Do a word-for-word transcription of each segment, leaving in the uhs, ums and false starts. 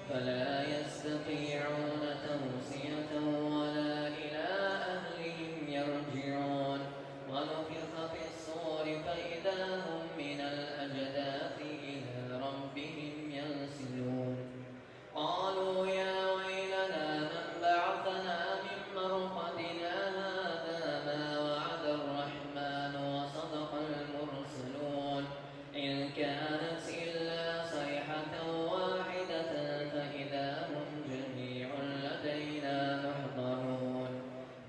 فلا يستطيعون توصية ولا إلى أهلهم يرجعون. ونفخ في الصور فإذا هم من الأجداث إلى ربهم ينسلون. قالوا يا ويلنا من بعثنا من مرقدنا، هذا ما وعد الرحمن وصدق المرسلون. إن كانت إلا صيحة واحدة فإذا هم جميع لدينا محضرون.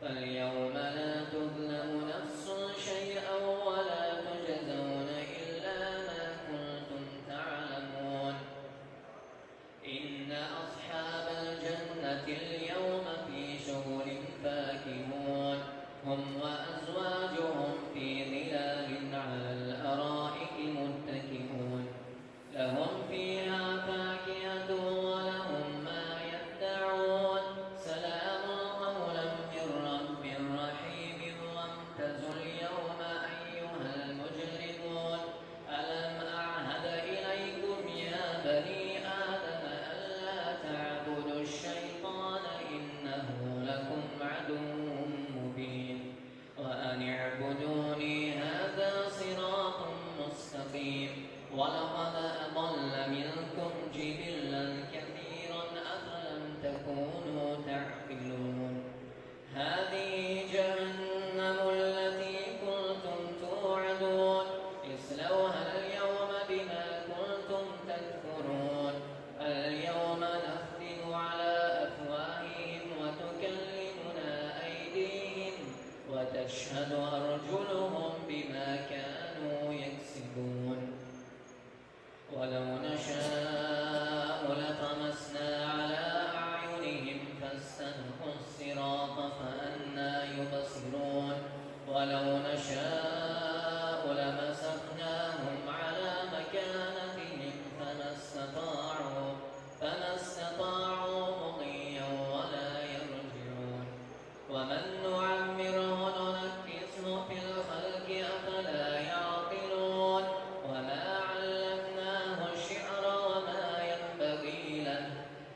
فاليوم لا تظلم نفس شيئا ولا تجزون إلا ما كنتم تعلمون. إن أصحاب الجنة اليوم في شغل فاكهون. هم وأزواجهم في ظلال على الأرائك متكئون. لهم فيها فاكهة ولهم ما يدعون. سلام قولا من رب رحيم. وامتازوا اليوم أيها المجرمون. ألم أعهد إليكم يا بني آدم ألا تعبدوا الشيطان إنه لكم عدو مبين. وأن اعبدوني هذا صراط مستقيم. ولقد أضل منكم جبلا كثيرا أفلم تكونوا تعقلون. هذه جهنم التي كنتم توعدون. اصلوها اليوم بما كنتم تكفرون. اليوم نختم على أفواههم وتكلمنا أيديهم وتشهد أرجلهم بما كانوا يكسبون. ولو نشاء لطمسنا على أعينهم فاستبقوا الصراط فأنى يبصرون. ولو نشاء لمسخناهم على مكانتهم فما استطاعوا، فما استطاعوا مضيا ولا يرجعون. ومن نعمره ننكسه في الخلق أفلا يعقلون. وما علمناه الشعر وما ينبغي له.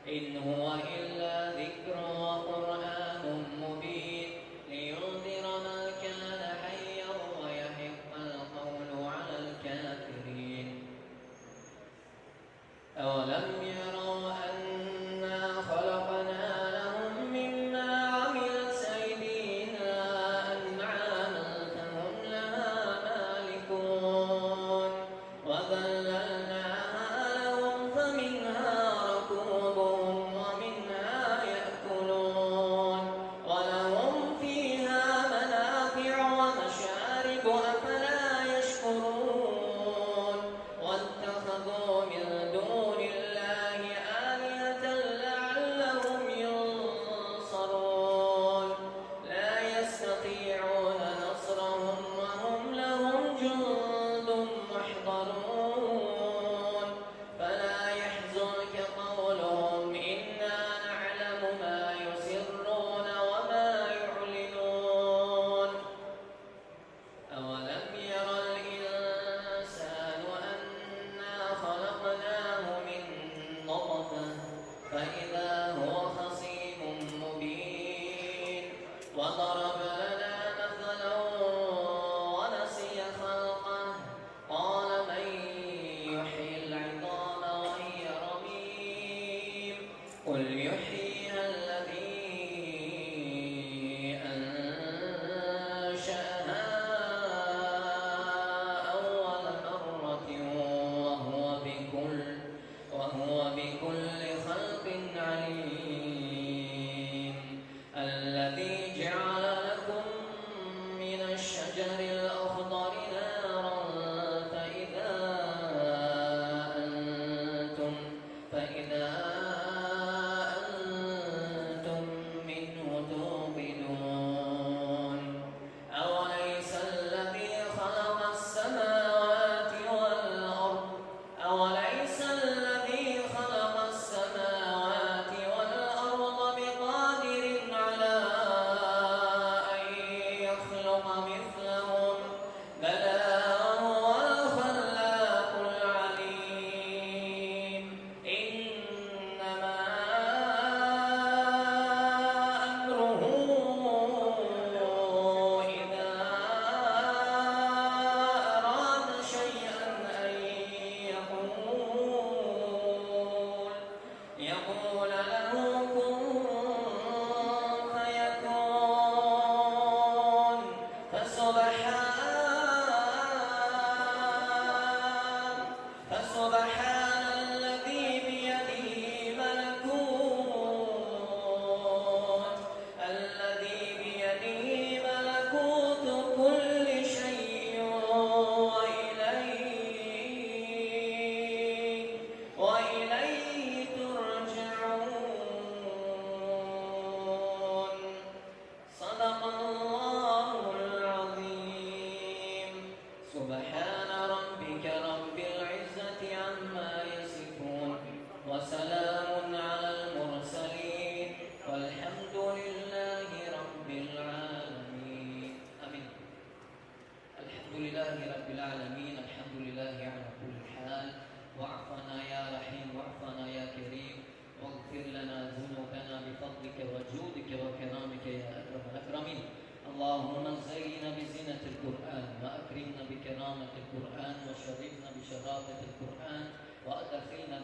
إن هو إلا ذكر وقرآن مبين. لينذر من كان حيا ويحق القول على الكافرين. أولم يروا أنا خلقنا لهم مما عملت أيدينا أنعاما فهم لها مالكون. وذللناها لهم فمنها ركوبهم ومنها يأكلون. ولهم فيها منافع ومشارب أفلا يشكرون. واتخذوا من دون الله آلهة لعلهم ينصرون. لا يستطيعون نصرهم وهم لهم جند محضرون.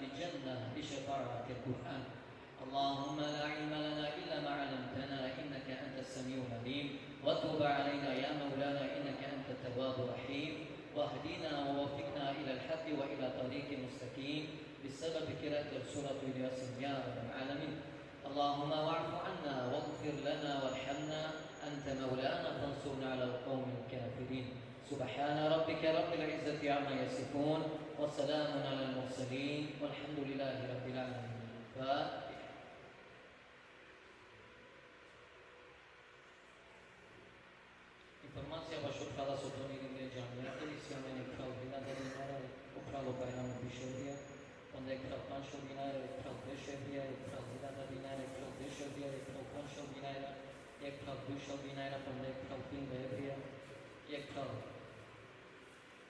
الجنة بشفاعة القرآن. اللهم لا علم لنا إلا ما علمتنا إنك أنت السميع العليم، وتب علينا يا مولانا إنك أنت التواب الرحيم، واهدنا ووفقنا إلى الحق وإلى طريق مستقيم بسبب قراءة سورة ياسين يا رب العالمين. اللهم واعف عنا واغفر لنا وارحمنا، أنت مولانا فانصرنا على القوم الكافرين. سبحان ربك رب العزة عما يصفون، وسلام على المرسلين، والحمد لله رب العالمين. الفاتحة. Informacija vaš uphrala so toni ringe džamijate, isi amen jekh phral hiljada dinara, uphralo Bajramo Biševdija, onda jekh phral panšel dinara, jekh phral deševdija, jekh phral hiljada dinara, jekh phral deševdija, jekh phral panšel dinara, jekh phral dušel dinara, onda jekh phral pindevdija, jekh phral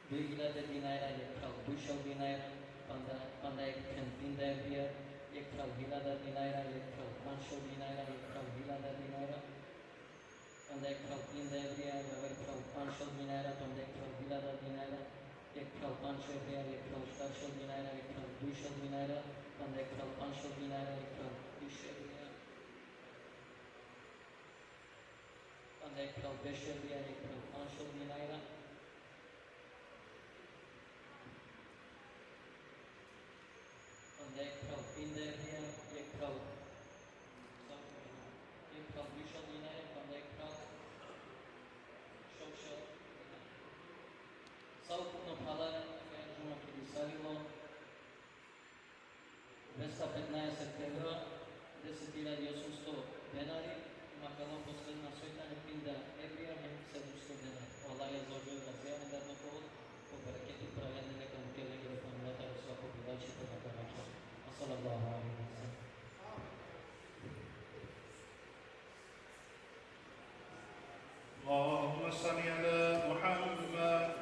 duj hiljade dinara, jekh phral dušel dinara, panda, panda jekh phen pindevdija, jekh phral hiljada dinara, jekh phral panšel dinara, jekh phral hiljada dinara, panda jekh phral pindevdija, javer phral panšel dinara, panda jekh phral hiljada dinara, jekh phral panševdija, jekh phral štaršel dinara, jekh phral dušel dinara, panda jekh phral panšel dinara, jekh phral biševdija, panda jekh phral beševdija, jekh phral panšel dinara, panda jekh phral pindevdija, jekh phral, jekh phral bišel dinara, panda jekh phral šovšel dinara. Sa ukupno, phralalen, e džuma ki disavilo dvesta petnaeset evra, deset hiljada i osumsto denari, ma kalo posledna soj tane pinda evrija hem sedumsto denari. O Allah azze ve dželle razija amendar na kol, po bereketi phralende neka mukel lengere familijatar, svako bilači pe neka rakja. Sallallahu alejhi ve sellem. اللهم صل على محمد.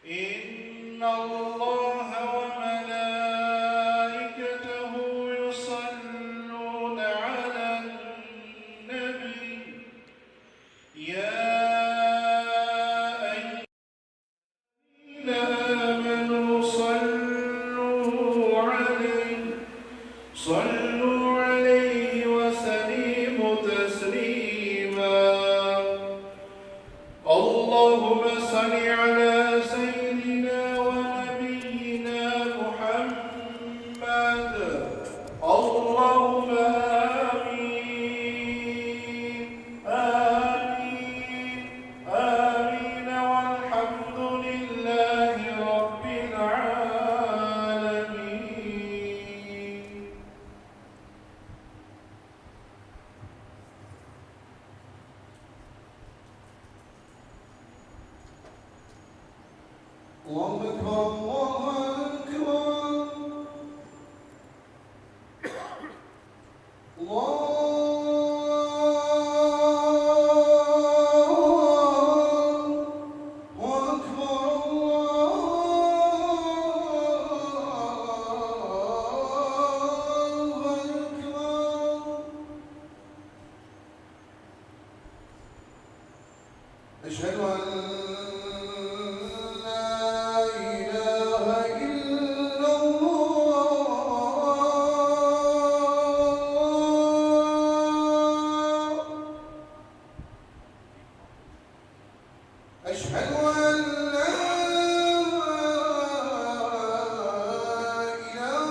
إن الله وملائكته يصلون على النبي، يا أيها الذين آمنوا صلوا عليه، صلوا عليه وسلموا تسليما. اللهم صل على سيدنا ونبينا محمد. اللهم آمين، آمين، آمين، والحمد لله رب العالمين. الله أكبر، الله أكبر. الله أكبر، الله أكبر. أشهد أن لا إله إلا الله. أشهد أن لا إله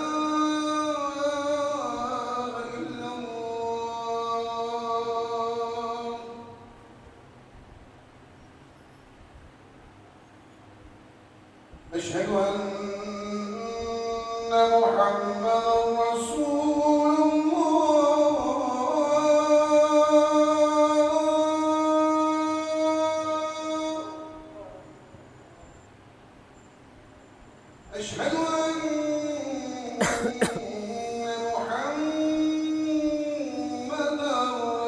إلا الله. أشهد أن محمدا رسول الله. أشهد أن محمدا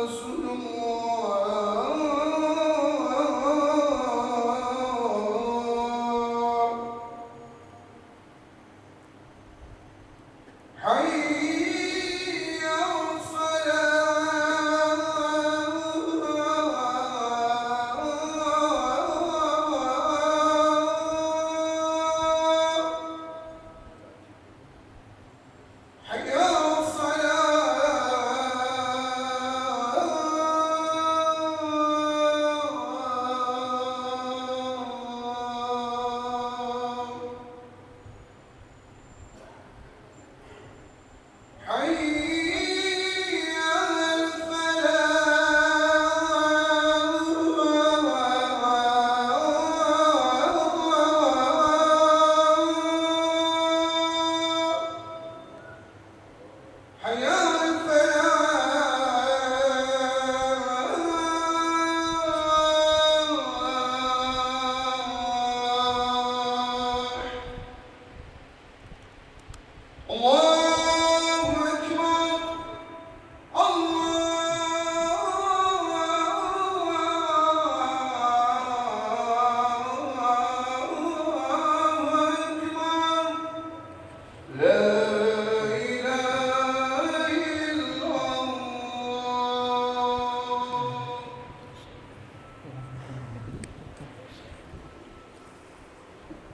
رسول الله. حي على الصلاة. حي على الصلاة. حي على الفلاح. حي على الفلاح. الله أكبر. الله أكبر. لا إله إلا الله.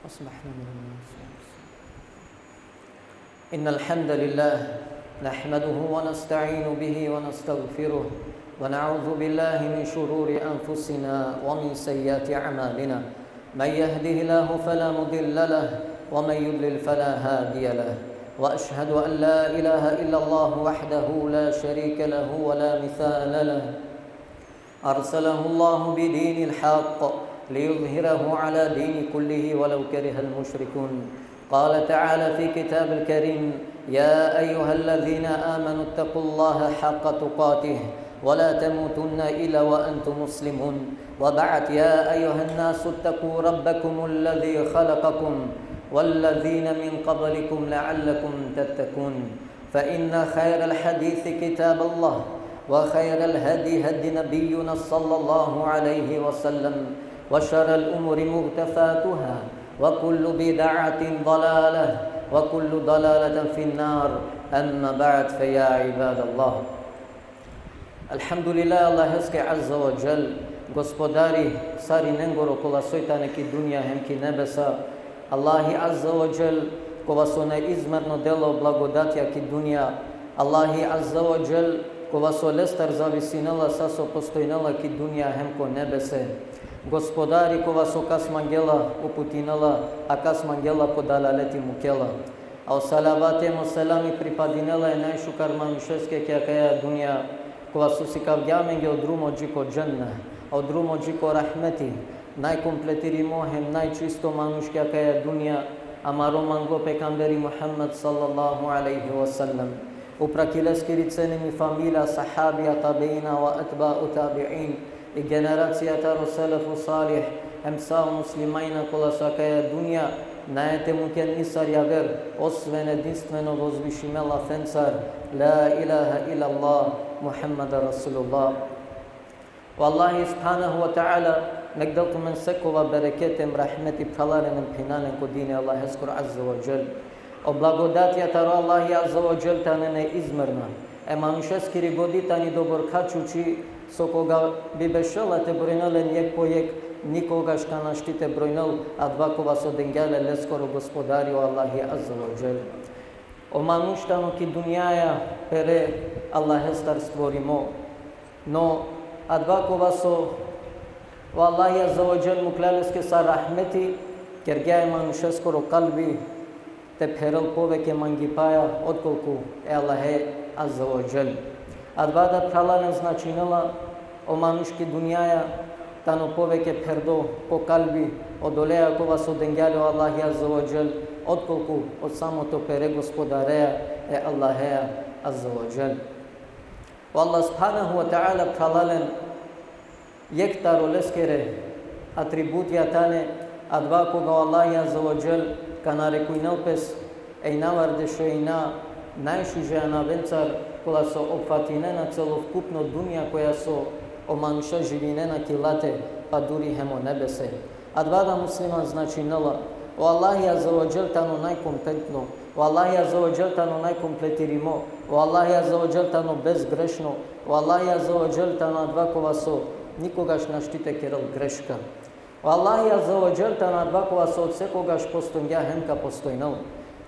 أصبحنا من الناس. إن الحمد لله نحمده ونستعين به ونستغفره، ونعوذ بالله من شرور أنفسنا ومن سيئات أعمالنا. من يهده الله فلا مضل له، ومن يضلل فلا هادي له. وأشهد أن لا إله إلا الله وحده لا شريك له ولا مثال له. أرسله الله بدين الحق ليظهره على دين كله ولو كره المشركون. قال تعالى في كتاب الكريم: يا أيها الذين آمنوا اتقوا الله حق تقاته ولا تموتن إلا وأنتم مسلمون. وبعد، يا أيها الناس اتقوا ربكم الذي خلقكم والذين من قبلكم لعلكم تتقون. فإن خير الحديث كتاب الله، وخير الهدي هدي نبينا صلى الله عليه وسلم، وشر الأمور محدثاتها، وكل بدعة ضلالة، وكل ضلالة في النار. أما بعد، فيا عباد الله. Alhamdulillah, Allaheske azza wa dželle, gospodari sarinengoro, kola soj tane ki dunja hem ki nebesa. Allahi azza wa dželle, kova so neizmerno dela o blagodatija ki dunja. Allahi azza wa dželle, kova so lestar zavisinela sa so postojnela ki dunja hem ko nebese. Gospodari, kova so kas mangela uputinela, a kas mangela ko dalaleti mukela. A o salavati hem o selami pripadinela e najšukar manušeske ki akaja dunja, kova so sikavgja amenge o drumo dži ko dženne, o drumo dži ko rahmeti, najkompletirimo hem najčisto manuš ki akaja dunja, amaro manglo pejgamberi Muhammed sallallahu alejhi ve sellem. Upra ki leskiri cenimi familija, sahabija, tabeina, ve etba'u tabi'in, i generacija taro selefu salih, hem sa o muslimanja kola so akaja dunja nae te muken nisar javer, osven edinstveno vozvišime lafencar, la ilaha illallah, Muhammeda Rasulullah. O Allahi subhanehu ve teala nek del tumen sekova bereketi hem rahmeti, phralalen hem phenjalen, ko dini Allaheskoro azza wa dželle. O blagodatija taro Allahi azza wa dželle tane neizmerna. E manušeskiri godi tani dobor ka čuči, so koga bi bešela te brojnel len jekh po jekh, nikogaš ka našti te brojnel adava kova so dengja le leskoro gospodari, o Allahi azza wa dželle. O manuš tano ki dunjaja pere Allahestar stvorimo. No adava kova so o Allahi azza wa dželle mukhlja leske sa rahmeti, kergja e manušeskoro kalbi te pherel poveke mangipaja otkolku e Allahe azza wa dželle. Adava da, phralalen, značinela o manuš ki dunjaja tano poveke pherdo po kalbi odoleja kova so dengja le o Allahi azza wa dželle, otkolku od samoto pere gospodareja, e Allahea azza wa dželle. O Allah subhanehu ve teala, phralalen, jekh taro leskere atributija tane adava koga o Allahi azza wa dželle ka narekujnel pes e inavardešo ina najšuže anavencar, kola so opfatinena celovkupno dunja koja so o manuša živinena ki late, pa duri hem o nebese. Adava da, musliman, značinela, o Allahi azza wa dželle tano najkompetentno, o Allahi azza wa dželle tano najkompletirimo, o Allahi azza wa dželle tano bezgrešno, o Allahi azza wa dželle tano adava kova so nikogaš našti te kerel greška. O Allahi azza wa dželle tano adava kova so od sekogaš postojngja hem ka postojnel.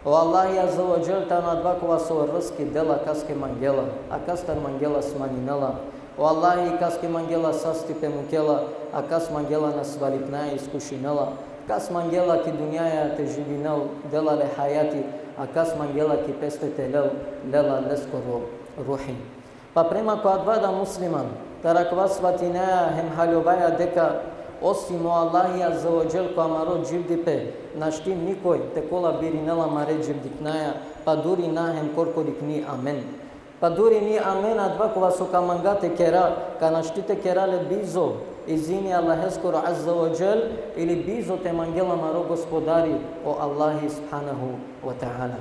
O Allahi azza wa dželle tano adava kova so rizki dela kaske mangela, a kastar mangela smaninela. O Allahi kaske mangela sastipe mukela, a kas mangela nasvalipnaja iskušinela. Kas mangela ki dunjaja te živinel, dela le hajati, a kas mangela ki peste te lel, lela leskoro ruhi. Pa prema ko adava da, musliman, taro akava svatinaja hem haljovaja deka osim o Allahi azza wa dželle ko amaro dživdipe našti nikoj te kolabirinel amare dživdipnaja, pa duri na hem korkori ni amen. Pa duri ni amen adava kova so ka manga te kera, ka našti te kera le bizo izini Allaheskoro azza wa dželle, ili bizo te mangel amaro gospodari, o Allahi subhanehu ve teala.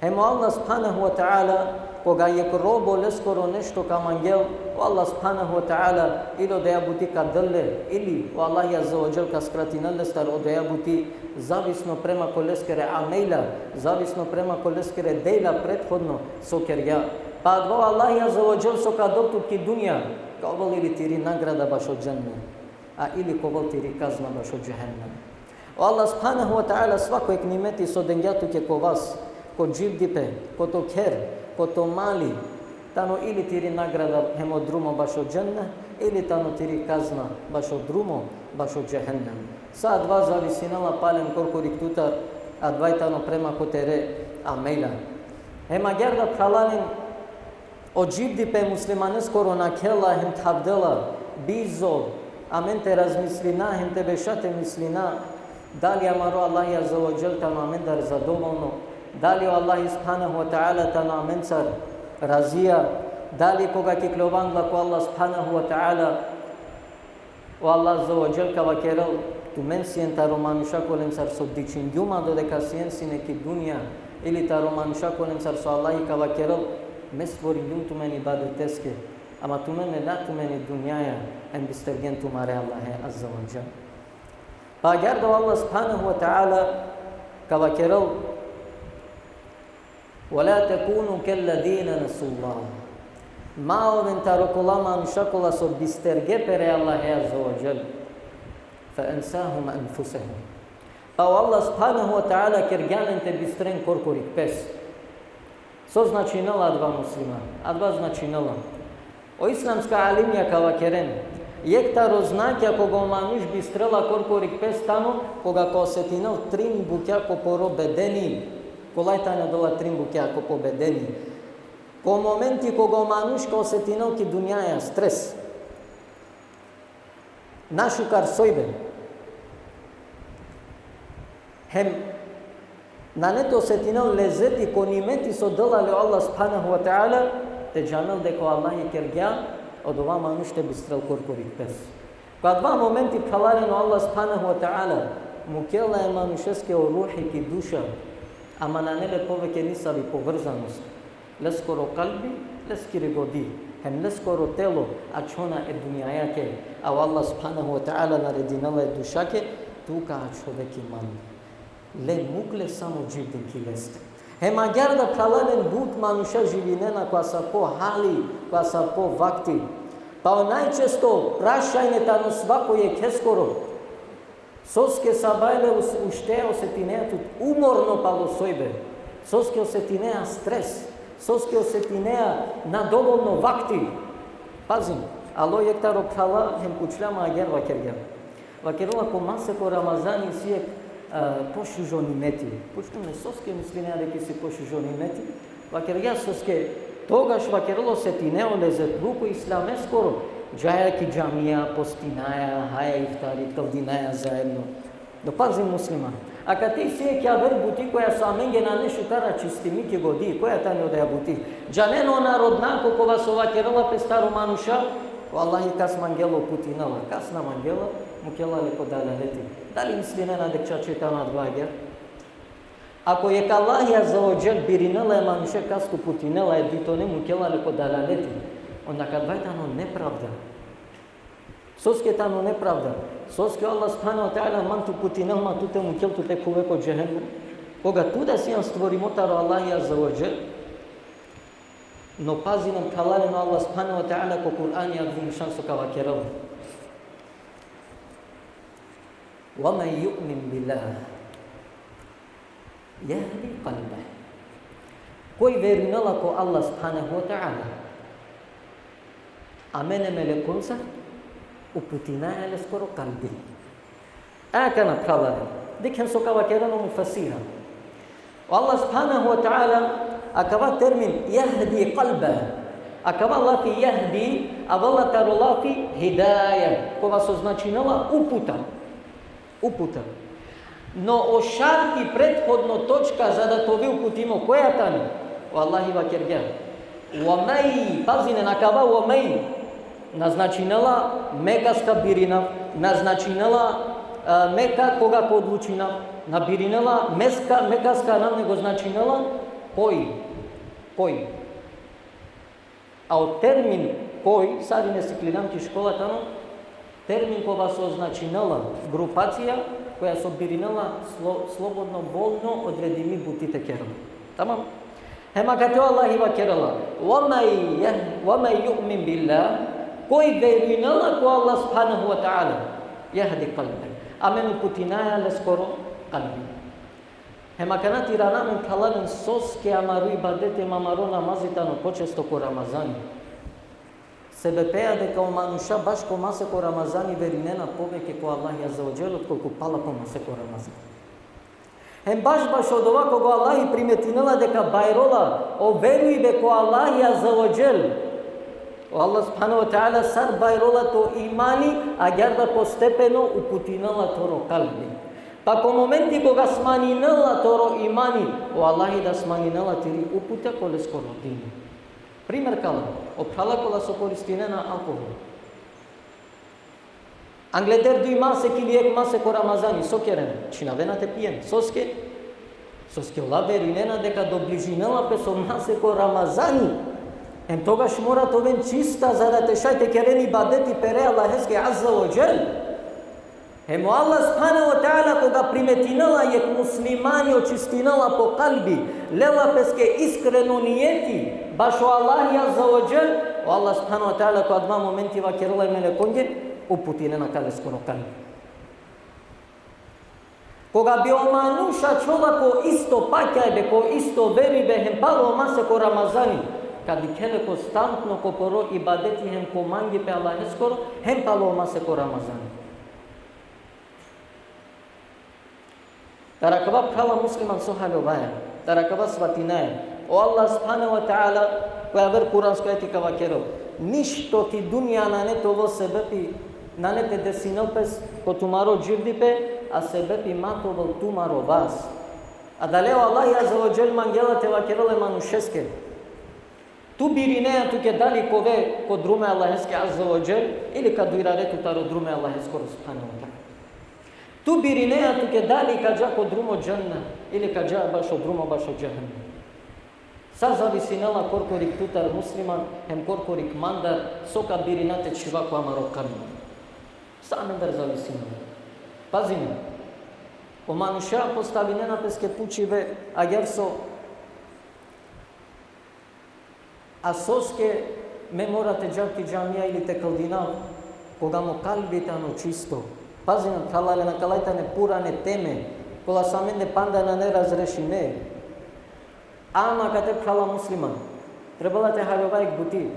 Hem o Allah subhanehu ve teala, koga jekh robo leskoro nešto ka mangel, o Allah subhanehu ve teala ili odoja buti ka del le, ili o Allahi azza wa dželle ka skratinel lestar odoja buti, zavisno prema ko leskere amelja, zavisno prema ko leskere dela prethodno so kergja. Pa adava o Allahi azza wa dželle so ka del tut ki dunja, ka ovel ili tiri nagrada bašo dženne, a ili ka ovel tiri kazna bašo džehennem. O Allah subhanehu ve teala svako jekh nimeti so dengja tuke ko vas, ko dživdipe, ko to kher, ko to mali, tano ili tiri nagrada hem o drumo bašo dženne, ili tano tiri kazna bašo drumo bašo džehennem. Sa adava zavisinela palem korkori tutar, adava i tano prema ko tere amelja. Hem agjaar da, phralalen, o dživdipe muslimaneskoro nakhela hem thavdela bizo amen te razmislina hem te beša te mislina, dali amaro Allahi azza wa dželle tano amendar zadovolno, dali o Allahi subhanehu ve teala tano amencar razija, dali koga ka ikljovan ko Allah subhanehu ve teala, o Allah azza wa dželle ka vakerel: Tumen sien taro manuša kolencar so dičingjum ma dodeka sien sine ki dunja, ili taro manuša kolencar so Allahi ka vakerel: Me stvoringjum tumen ibadeteske, ama tumen lelja tumen i dunjaja, em bistergjen tumare Allahe azza wa dželle. Pa agjaar da o Allah subhanahu wa ta'ala ka vakerel: ولا تكونوا كالذين نسوا الله. Ma oven taro kola manuša kola so bisterge pere Allahe azze ve dželle. فأنساهم أنفسهم. Pa o Allah subhanahu wa ta'ala kergja len te bistren korkorik pes. So značinela adava, musliman? Adava značinela, o islamska alimija ka vakeren, jekh taro znakija koga o manuš bistrela korkorik pes tano koga ka osetinel trin bukja ko poro bedeni. Kolaj tane odola trin bukja ko po bedeni? Ko momenti koga o manuš ka osetinel ki dunjaja stres, našukar sojbe, hem nane te osetinel lezeti ko nimeti so dela le o Allah subhanahu wa ta'ala, te džanel deka o Allahi kergja odova manuš te bistrel korkorik pes. Ko adava momenti, phralalen, o Allah subhanahu wa ta'ala mukela e manušeske o ruhi ki duša, ama nane le poveke nisavi povrzanost. Leskoro kalbi, leskiri godi, hem leskoro telo ačhona e dunjajake, a o Allah subhanahu wa ta'ala naredinela e dušake: tu ka ačhove ki man. Le muk le samo dživdin ki leste. Hem agjaar da, phralalen, but manuša živinena ko asavko hali, ko asavko vakti. Pa o najčesto prašanje tano svako jekheskoro: soske sabajle us-, uštea osetinea tut umorno palo sojbe? Soske osetinea stres? Soske osetinea nadovolno vakti? Pazin, alo jekh taro phrala hem pučhlja ma, agjaar vakergja. Vakerela: ko masek o Ramazani isi jekh, e, pošužo nimeti. Pučhlum le: soske mislinea deka isi pošužo nimeti? Vakergja: soske togaš, vakerela, osetinea o lezetluko islameskoro. Džaja ki džamija, postinaja, haja iftari, kldinaja zaedno. No pazin, musliman, akate isi jekh javer buti koja so amenge nane šukar raščistimi ki godi. Koja tani odoja buti? Džanen o narodnjako kova so vakerela pes taro manuša: o Allahi kas mangela, uputinela, kas na mangela, mukela le ko dalaleti. Dali mislinena deka čače tano adava agjaar? Ako jekh Allahi azze ve dželle birinela e manuše kas te uputinela, e dujtone mukela le ko dalaleti, onda akadava tano nepravda. Soske tano nepravda? Soske o Allah subhanahu wa ta'ala man te uputinel, ma tut te mukel tut te khuve ko džehennem, koga tu da sian stvorimo taro Allahi azze ve dželle. No pazinen, phralalen, o Allah subhanahu wa ta'ala ko Kur'ani adava nišan so ka vakerel: ومن يؤمن بالله يهد قلبه. Koj verujnela ko Allah subhanahu wa ta'ala, amen e melekonca uputinaja leskoro kalbi. Akana, phralalen, dikhen so ka vakeren o mufesira. O Allah subhanahu wa ta'ala akava termin يهد قلبه, akava lafi يهدي avela taro lafi هداية, kova so značinela uputa. Uputa. No o šarti, prethodno točka, za da te ove uputimo, koja tani? O Allahi vakergja: ومن, pazinen, akava ومن na značinela me kaska birinav, na značinela, e, me ka-, koga ka odlučinav, na birinela me ska-, me kaska anav, nego značinela koj. Koj. A o termin koj, sarine siklilam ki škola tano termin kova so značinela grupacija koja so birinela slo-, slobodno, voljno odredimi buti te kerel. Tamam? Hem akate o Allahi vakerela: ومن يه-, ومن يؤمن بالله, koj verujnela ko Allah subhanahu wa ta'ala, يهد قلبه, amen uputinaja leskoro kalbi. Hem akana te irana amen, phralalen, soske amaro ibadeti, amaro namazi tano počesto ko Ramazani. Sebepi deka o manuša baš ko masek o Ramazani verujnena poveke ko Allahi azze ve dželle, otkolku pala ko masek o Ramazani. Hem baš, baš odova koga o Allahi primetinela deka bajrola o verujbe ko Allahi azze ve dželle, o Allah subhanahu wa ta'ala sar bajrola to imani, agjaar da postepeno uputinela toro kalbi. Pa ko momenti koga smaninela toro imani, o Allahi da smaninela tiri uputa ko leskoro dini. Primer kala, o phrala kola so koristinena alkohol. Angleder duj masek ili jekh masek o Ramazani, so kerena? Čhinavena te pijen. Soske? Soske ola verujnena deka dobližinela pes o masek o Ramazani. Em togaš mora te oven čista, za da te šaj te keren ibadeti pere Allaheske azze ve dželle. Hem o Allah subhanehu ve teala koga primetinela jekh muslimani očistinela po kalbi, lela peske iskreno nijeti bašo Allahi azze ve dželle, o Allah subhanehu ve teala ko adava momenti vakerela e melekonge, uputinena ka leskoro kalbi. Koga bi o manuš ačhola ko isto pakjajbe, ko isto veribe, hem palo masek o Ramazani, ka dikhel le konstantno ko poro ibadeti hem ko mangipe Allaheskoro, hem palo masek o Ramazani. Taro akava, phrala musliman, so haljovaja, taro akava svatinaja. O Allah subhanehu ve teala ko javer kuransko ajeti ka vakerel: Ništo ki dunja nane te ovel sebepi, nane te desinel pes ko tumaro dživdipe, a sebepi ma te ovel tumaro vas. Adale o Allah azze ve dželle mangela te vakerel e manušeske. Tu birinea tuke dali ka ove ko drumo e Allaheske azze ve dželle, ili ka durare tu taro drumo e Allaheskoro subhanehu ve teala. Tu birinea tuke dali ka dža ko drumo dženne, ili ka dža bašo drumo bašo džehennem. Sa zavisinela korkori tutar, musliman, hem korkori mandar, so ka birina te čhiva ko amaro kalbi. Sa amendar zavisinela. Pazinen. O manuša postavinena peske pučibe, agjaar so A soske me mora te džav ki džamija ili te kldinav, koga mo kalbi tano čisto? Pazinen, phralalen, akala tane purane teme, kola so amende panda nane razrešime. Ama kate, phrala musliman, trebela te haljova jekh buti.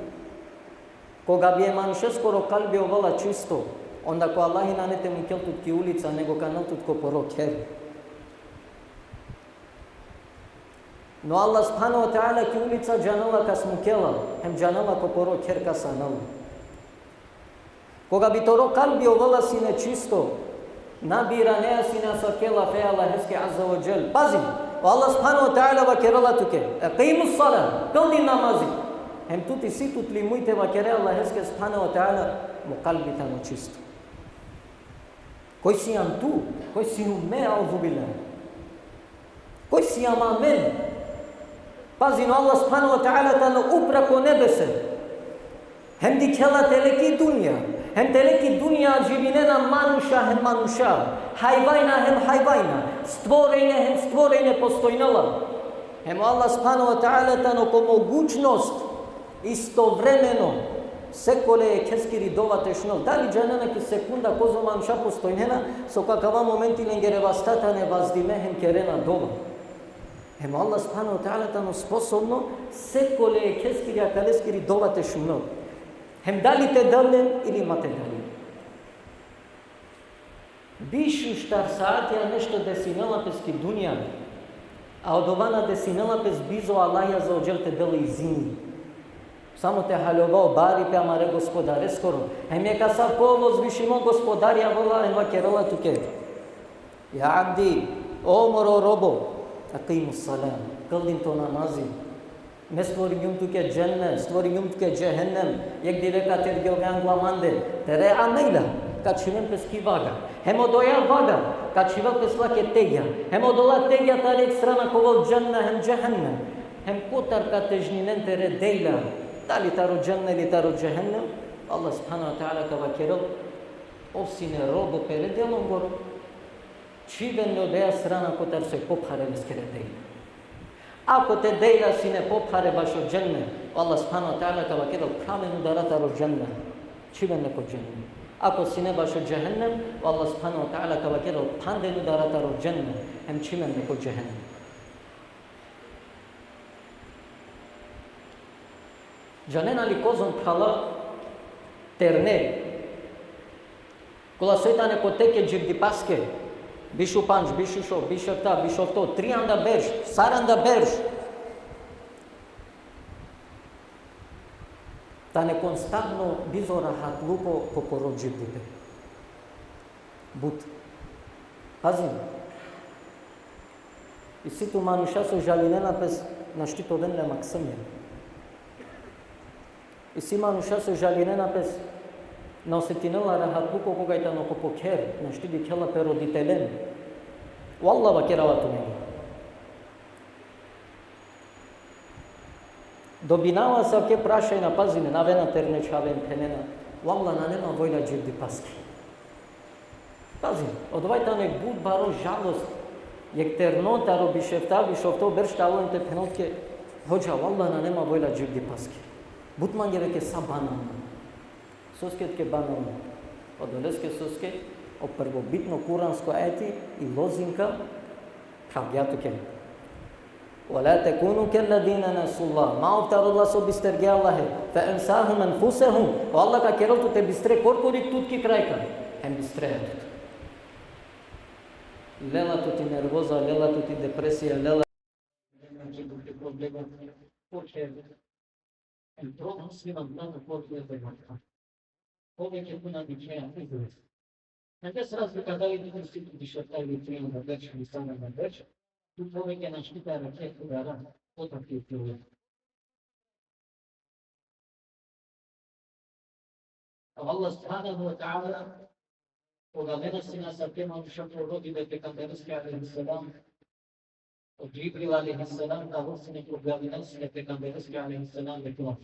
Koga bi e manušeskoro kalbi ovela čisto, onda ko Allahi nane te mukel tut ki ulica, nego ka anel tut ko poro kher. No Allah subhanehu ve teala ki ulica džanela kas mukela, hem džanela ko poro kher kas anela. Koga bi toro kalbi ovela sine čisto, na biranea sine asavke lafe e Allaheske azze ve dželle. Pazi, o Allah subhanehu ve teala vakerela tuke: Ekimus salah, kldin namazi. Hem tut isi tut li muj te vakere Allaheske subhanehu ve teala: Mo kalbi tano čisto. Koj sijam tu? Koj sijum me, euzubillah? Koj sijam amen? Pazin, o Allah subhanehu ve teala tano upra ko nebese. Hem dikhela tele ki dunja. Hem tele ki dunja živinena manuša hem manuša. Hajvajna hem hajvajna. Stvorenje hem stvorenje postojnela. Hem o Allah subhanehu ve teala tano ko mogućnost istovremeno sekole jekheskiri dova te šunel. Dali džanena ki sekunda kozom manuša postojnena, so ko akava momenti lengere vasta tane vazdime hem kerena dova? Hem o Allah subhanehu ve teala tano sposobno sekole jekheskiri akaleskiri dova te šunel. Hem dali te del len ili ma te del len. Biš u štar saatija nešto desinela pes ki dunja, a odova na desinela pes bizo Allahi azze ve dželle te del izini. Samo te haljova o baripe amare Gospodareskoro. Hem jekh asavko vozvišimo Gospodari avela hem vakerela tuke: Ja abdi, o moro robo, ekimus salah, kldin to namazi. Me stvoringjum tuke dženne, stvoringjum tuke džehennem, jekh dive ka tergjove angla mande, tere amejla ka čhiven pes ki vaga. Hem odoja vaga ka čhivel pes lake tegja. Hem odola tegja tari jekh strana ka ovel dženne hem džehennem. Hem kotar ka težninen tere dejla, dali taro dženne ili taro džehennem, Allah subhanehu ve teala ka vakerel: Ov sine robo pere delongoro. Čhiven le odoja strana kotar soj pophare leskere dejla. Ako te dejla sine pophare bašo dženne, o Allah subhanehu ve teala ka vakerel: Phraven udara taro dženne. Čhiven le ko dženne. Ako sine bašo džehennem, o Allah subhanehu ve teala ka vakerel: Phanden udara taro dženne. Hem čhiven le ko džehennem. Džanena li kozom, phrala, terne, kola soj tane ko teke dživdipaske, biš u pandž, biš u šov, biš u efta, biš u ofto, trianda berš, saranda berš, tane konstantno bizo rahatluko ko poro dživdipe. But. Pazin. Isi tu manuša so žalinena pes našti te oven le maksumja. Isi manuša so žalinena pes na osetinela rahatluko koga i tano ko po kher, našti dikhela pe roditelen. Vallah, vakerava tumenge. Dobinava asavke prašanja, pazinen, avena terne čhave, phenena: Vallah, nane ma volja dživdipaske. Pazi, odova tano jekh but baro žalost, jekh terno taro bišefta, bišofto berš te alo hem te phenel tuke: Hodža, vallah, nane ma volja dživdipaske. But mangava tuke sa banalno. Soske tuke banalno? Odoleske soske o prvobitno kuransko ajeti i lozinka phravgja tuke. ولا تكونوا كالذين نسوا الله. Ma ov taro ola so bistergje Allahe. فأنساهم أنفسهم. O Allah ka kerel tut te bistre korkori tut ki krajka. Hem bistreja tut. Lela tut i nervoza, lela tut i depresija, lela. Znači, dok je problema počeo, en problem musliman, mnogo počeo da ga. Povek je tu na dičeja izraz. Znači, se razlika da li tu si tu dišataj ili tu na berš, ili samo na berš, tu povek je našti da raket udara, potak je tu. Allah subhanahu wa ta'ala, koga mene sine sa tema u šakro rodi da pejgambereske alejhi selam, od Džibril alejhi selam, da ho sine koga mene sine pejgambereske alejhi selam, da kula.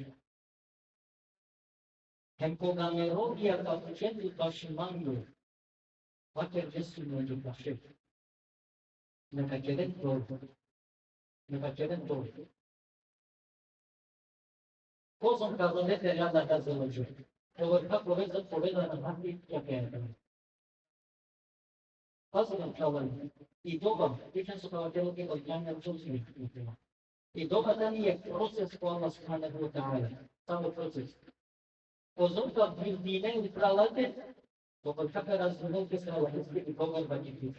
Hem koga me robija ka pučen tut baši manglo, vaker: Džesu me džu paše. Neka keren to. Neka keren to. Kozom ka zove te Allah azze ve dželle. Ovo je kako veza, poveda na hati, ja keren. Pazi nam, čalan. I dova, i čas so ka vakera ke o džanja čovsi. I dova tani jekh proces ko Allah subhanahu wa ta'ala. Samo proces. Kozom ka vrdinen pralate, to ka ka razvinen ke sa Allaheskiri pogodba ki.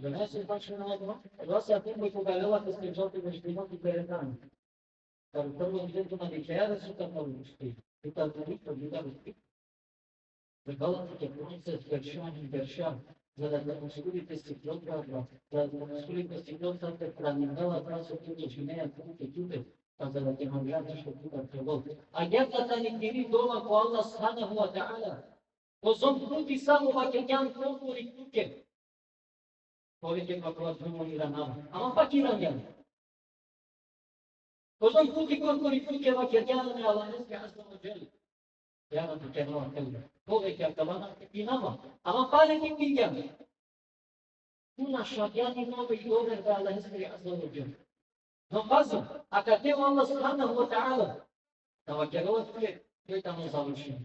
Džanaja so baš na odma, rasa tempo koga lela te skeđal te meždino ki peretan. Kar prvo dive tu na dikhea da su ka poručiti. Tu ka poručiti, tu ka poručiti. Trebalo ti ke proces berša hem berša, za da te uspeli te sikljol, za da te uspeli te sikljol, sa te praninela, sa so tu te džineja, tu te tute, pa za da te mangea nešto tu ka trebol. A jekh tani tiri dova ko Allah subhanahu wa ta'ala. Kozom puti samo vakergjan korkori tuke. Poveke pa kova drumo iranava. Ama pak irangjan. Kozom puti korkori tuke vakergjan e Allaheske azze ve dželle. Ja Rabbi, kena vakalla. Poveke akava na inama. Ama pale ki pingjan. Tu našavgjan i nove i dover da Allaheske azze ve dželle. No pazi, akate o Allah subhanahu wa ta'ala. Ka vakerela tuke, kaj tano završimo.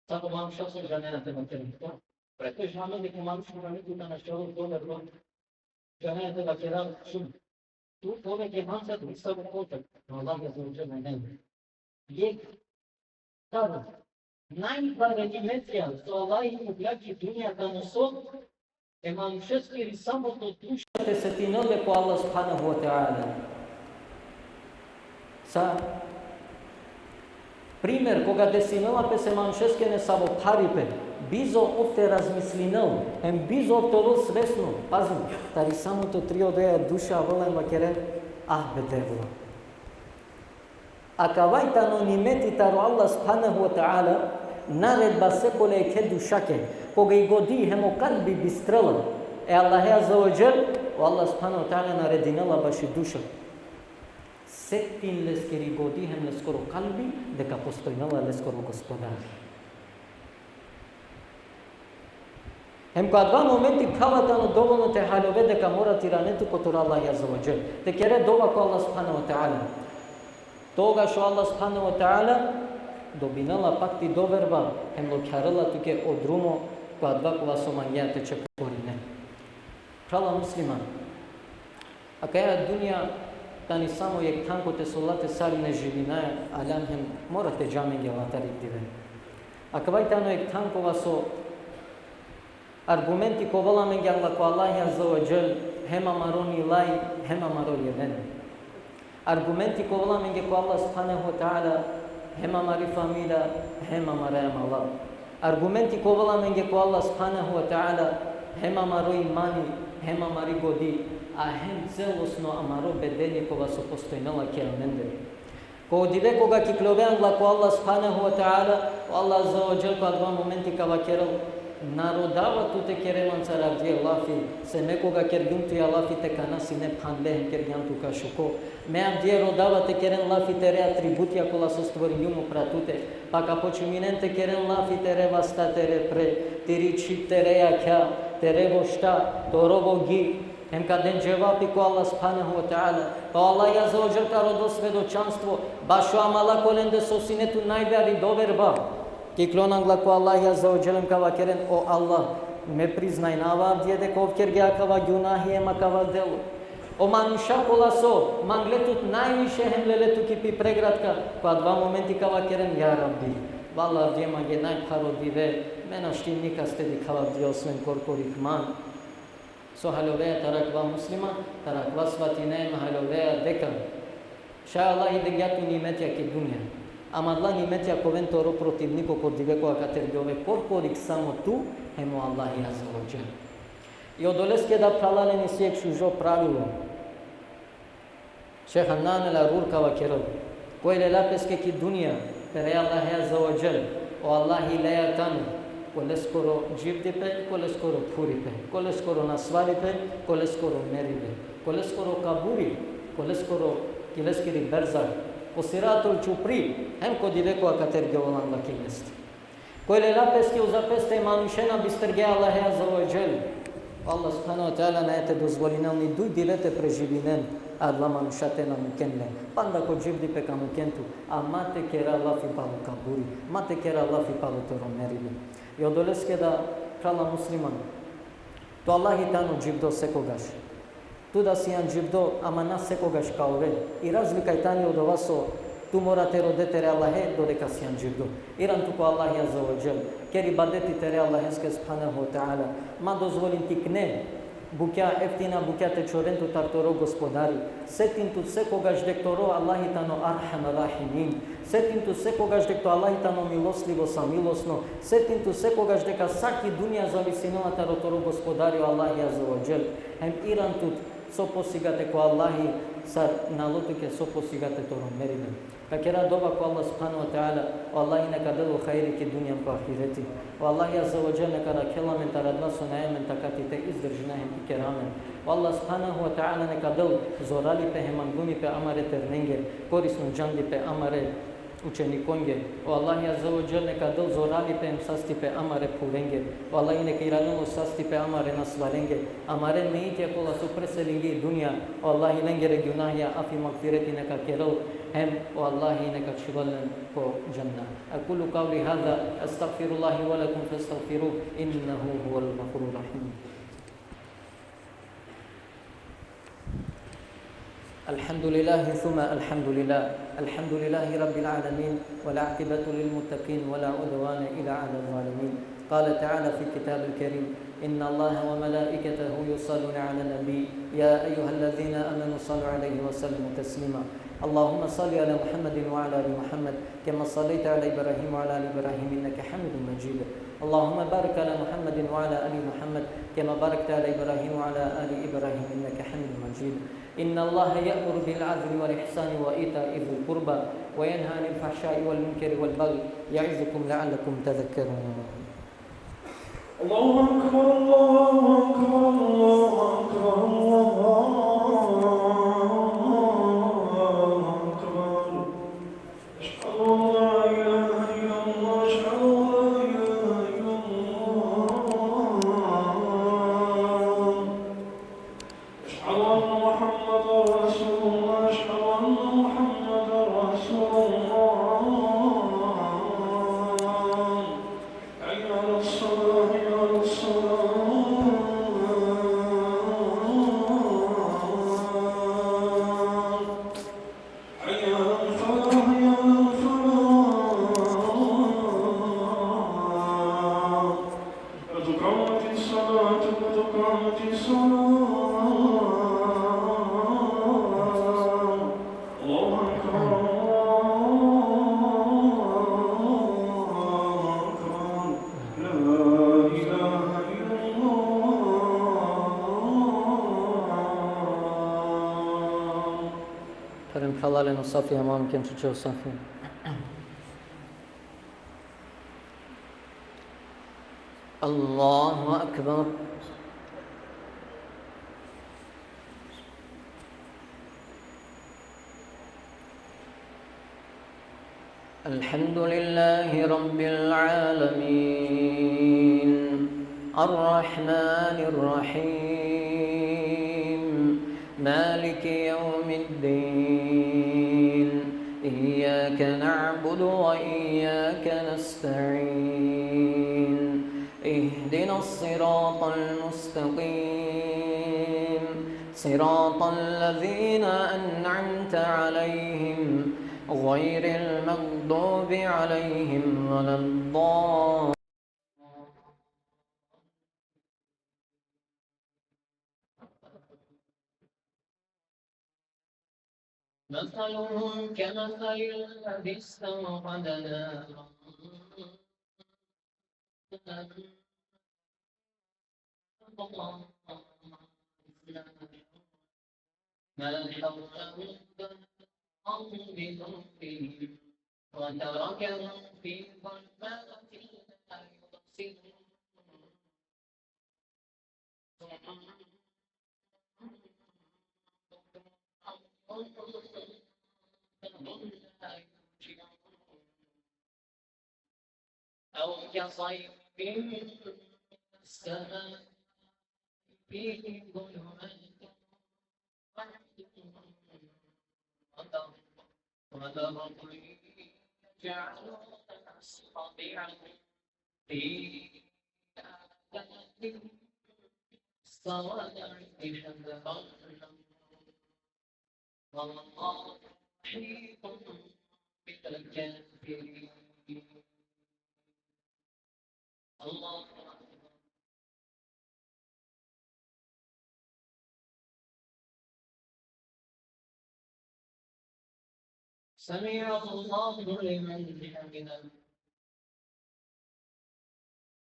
Sako manuša so džanea te vakera. Pretežno deka manuša na niko na našel dover, džanea te vakera šun. Tu poveke manca tu sa kotak. Allah azze ve dželle ne. Jekh taro najbare nimetija so Allah i mukhlja ki dunja tano so e manušeskiri samo to duša te setinel le ko Allah subhanahu wa ta'ala. Sa primer, koga desinela pe se manušeske nesavo pharipe, bizo ov te razmislinel, hem bizo ov te ovel svesno, pazi, tari samo to tri odoja duša avela hem vakere: Ah, be Devla. Akava i tano nimeti taro Allah subhanahu wa ta'ala, naredba sekole jekhe dušake, koga i godi hem o kalbi bistrela e Allahe azze ve dželle, o Allah subhanahu wa ta'ala naredinela baši duša. Setin leskiri godi hem leskoro kalbi, deka postojnela leskoro Gospodar. Hem ko adava momenti phrala tano dovoljno te haljove deka mora te irane tu kotor Allah azze ve dželle. Te kere dova ko Allah subhanahu wa ta'ala. Togaš o Allah subhanahu wa ta'ala dobinela pak ti doverba, hem lokharela tuke o drumo ko adava kova so mangea te čekorine. Phrala musliman, akaja dunja tani samo jekh thanko te so late sarine živinaja, aljam hem mora te dža amenge latar jekh dive. Akava i tano jekh thanko kova so argumenti ka ovel amenge angla ko Allahi azze ve dželle, hem amaro nilaj, hem amaro jeven. Argumenti ka ovel amenge ko Allah subhanahu wa ta'ala, hem amari familija, hem amara amala. Argumenti ka ovel amenge ko Allah subhanahu wa ta'ala, hem amaro imani, hem amari godi, a hem celosno amaro bedeni kova so postojnela ki amende. Ko dive koga ka ikljove angla ko Allah subhanahu wa ta'ala, o Allah azze ve dželle ko adava momenti ka vakerel: Na rodava tu te kere mancar avdive lafi, se me koga kergjum tuja lafi te kana sine phanle hem kergjan tu ka šuko. Me avdive rodava te keren lafi tere atributija kola so stvoringjum upra tute, pa ka počminen te keren lafi tere vasta, tere pre, tiri čhib, tere jakha, tere vošta, toro vogi, hem ka den dževapi ko Allah subhanahu ve teala. Pa Allah azze ve dželle ka rodel svedočanstvo bašo amala kolende so sine tu najbari doverba. Ka iklon angla ko Allah azze ve dželle hem ka vakeren: O Allah, me priznajnava avdive deka ov kergja akava gunahi hem akava delo. O manuša kola so mangle tut najviše hem lele tut ki pi pregradka, ko adava momenti ka vakeren: Ja Rabbi, vallahi avdive mange najpharo dive, me našti nikaste dikhav avdive osven korkori man. So haljoveja taro akava musliman, taro akava svatine, haljoveja deka šaj Allah dengja tu nimetja ki dunja. Ama adala nimetja ka oven toro protivniko ko dive koga ka tergjove korkori samo tu hem o Allah azze ve dželle. I odoleske da, phralalen, isi jekh šužo pravilo. Šejh Adnan el-Arur ka vakerel: Koj lela peske ki dunja pere Allah azze ve dželle, o Allah leja tano koleskoro dživdipe, koleskoro phuripe, koleskoro nasvaripe, koleskoro meribe, koleskoro kaburi, koleskoro, ki leskiri berzah, ko siratul čupri, hem ko dive koga ka tergjol angla ki leste. Koj lela peske uza peste e manušena bistergja Allah azze ve dželle. Allah subhanahu ve teala nae te dozvolinel ni duj dive te preživinen, adala manuša te na muken le. Panda ko dživdipe ka muken tu, a ma te kera lafi palo kaburi, ma te kera lafi palo toro meribe. I odoleske da, phrala musliman, to Allah tano dživdo sekogaš. Tu da sian dživdo, ama na sekogaš ka ove. I razlika i tani odova so tu mora te rode tere Allahe dodeka sian dživdo. Iran tu ko Allah azze ve dželle, ker ibadeti tere Allaheske subhanahu ve teala. Ma dozvolin tikne bukja, eftina bukja te čoren tu tar toro Gospodari. Setin tu sekogaš dek toro Allah tano Erhamer Rahimin. Setin tu sekogaš dek to Allah tano miloslivo, samilosno. Setin tu sekogaš deka sa ki dunja zavisinela taro toro Gospodari o Allah azze ve dželle. Hem iran tut so posigate ko Allahi, sar nalo tuke so posigate toro meribe. Ka kera dova ko Allah subhanahu ve teala, o Allahi neka del o hajri ki dunja hem ko ahireti. O Allahi azze ve dželle neka rakhel amen taro adala so nae amen takati te izdržina hem te kera amen. O Allah subhanahu ve teala neka del zoralipe hem anglunipe amare ternenge, korisno džandipe amare učenikonge. O Allahi azze ve dželle neka del zoralipe hem sastipe amare phurenge. O Allahi neka iranel o sastipe amare nasvarenge. Amare mejitja kola so preselinge i dunja, o Allahi lengere gunahja afi magfireti neka kerel, hem o Allahi neka čhivel len ko dženne. أقول قولي هذا، أستغفر الله ولكم فاستغفروه، إنه هو الغفور الرحيم. الحمد لله ثم الحمد لله. الحمد لله رب العالمين، والعاقبة للمتقين، ولا عدوان إلا على الظالمين. قال تعالى في كتاب الكريم: إن الله وملائكته يصلون على النبي، يا أيها الذين آمنوا صلوا عليه وسلموا تسليما. اللهم صل على محمد وعلى آل محمد، كما صليت على إبراهيم وعلى آل إبراهيم إنك حميد مجيد. اللهم بارك على محمد وعلى آل محمد، كما باركت على إبراهيم وعلى آل إبراهيم إنك حميد مجيد. إن الله يأمر بالعدل والإحسان وإيتاء ذي القربى، وينهى عن الفحشاء والمنكر والبغي، يعظكم لعلكم تذكرون. الله أكبر، الله أكبر، الله أكبر، الله أكبر. أشهد أن لا إله إلا الله، أشهد أن لا إله إلا الله. أشهد أن محمدا رسول الله، أشهد أن محمدا رسول الله. حي على الصلاة، حي على الصلاة. حي على الفلاح، حي على الفلاح. قد قامت الصلاة، قد قامت الصلاة. الله أكبر، الله أكبر. لا إله إلا الله. Peren phralalen o safi, amam ken čuče o safi. الله أكبر. الحمد لله رب العالمين. الرحمن الرحيم. مالك يوم الدين. إياك نعبد وإياك نستعين. اهدنا الصراط المستقيم. صراط الذين أنعمت عليهم غير المغضوب عليهم ولا الضالين. مثلهم كمثل الذي استوقد نارا ما حوله، الله بنورهم وتركهم في ظلمات لا يبصرون. أو كصيب من السماء فيه ظلمات ورعد وبرق يجعلون أصابعهم في آذانهم من الصواعق حذر الموت والله محيط بالكافرين. الله أكبر. سمع الله لمن حمده.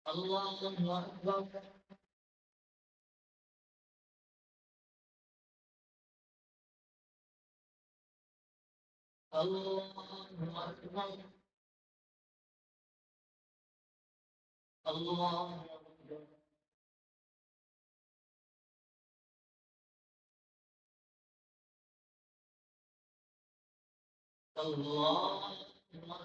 الله أكبر. الله أكبر. الله أكبر. الله أكبر.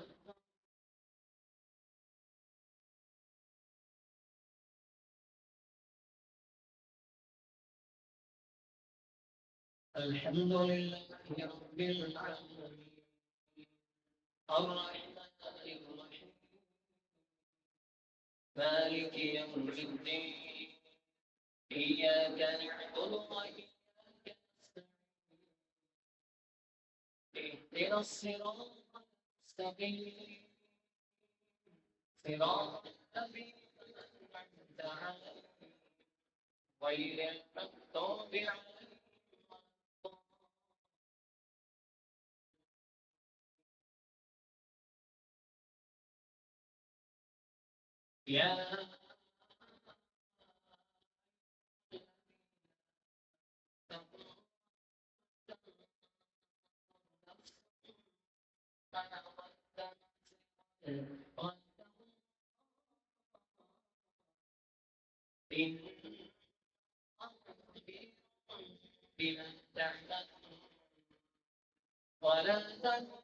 الحمد لله رب العالمين. الرحمن الرحيم. مالك يوم الدين. إياك نعبد وإياك نستعين. اهدنا الصراط المستقيم. صراط الذين أنعمت عليهم غير المغضوب عليهم ولا الضالين. يا إن الله خبير بما تعملون. ولا تكونوا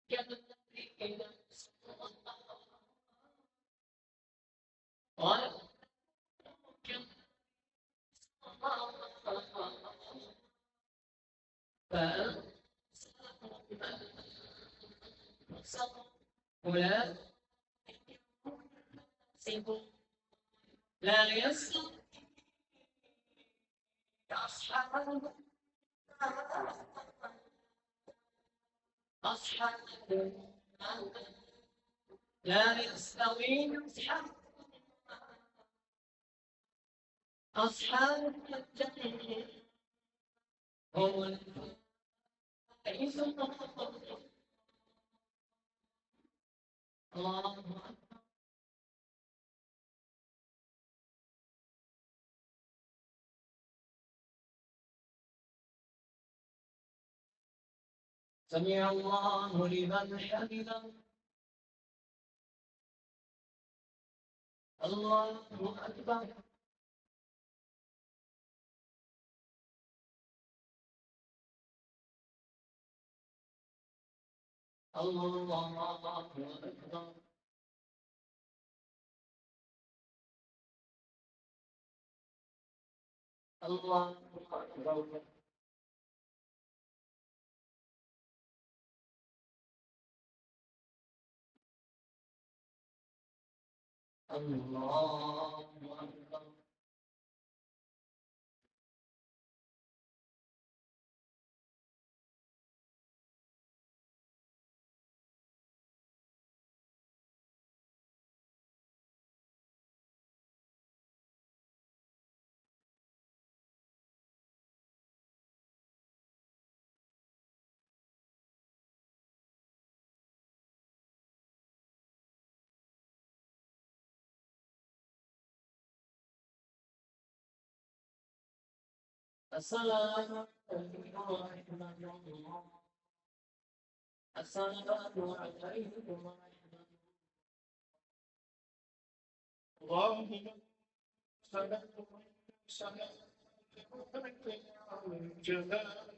كالذين نسوا الله. ولا تكونوا كالذين نسوا الله فأنساهم أنفسهم أولئك هم الفاسقون. لا يستوي أصحاب النار، أصحاب النار، لا يستوي أصحاب النار، أصحاب الجنة هم الفائزون. الله أكبر. سمع الله لمن حمده. الله أكبر. الله أكبر. الله أكبر. الله أكبر. السلام عليكم ورحمة الله. السلام عليكم ورحمة الله. اللهم صل وسلم وبارك على جلال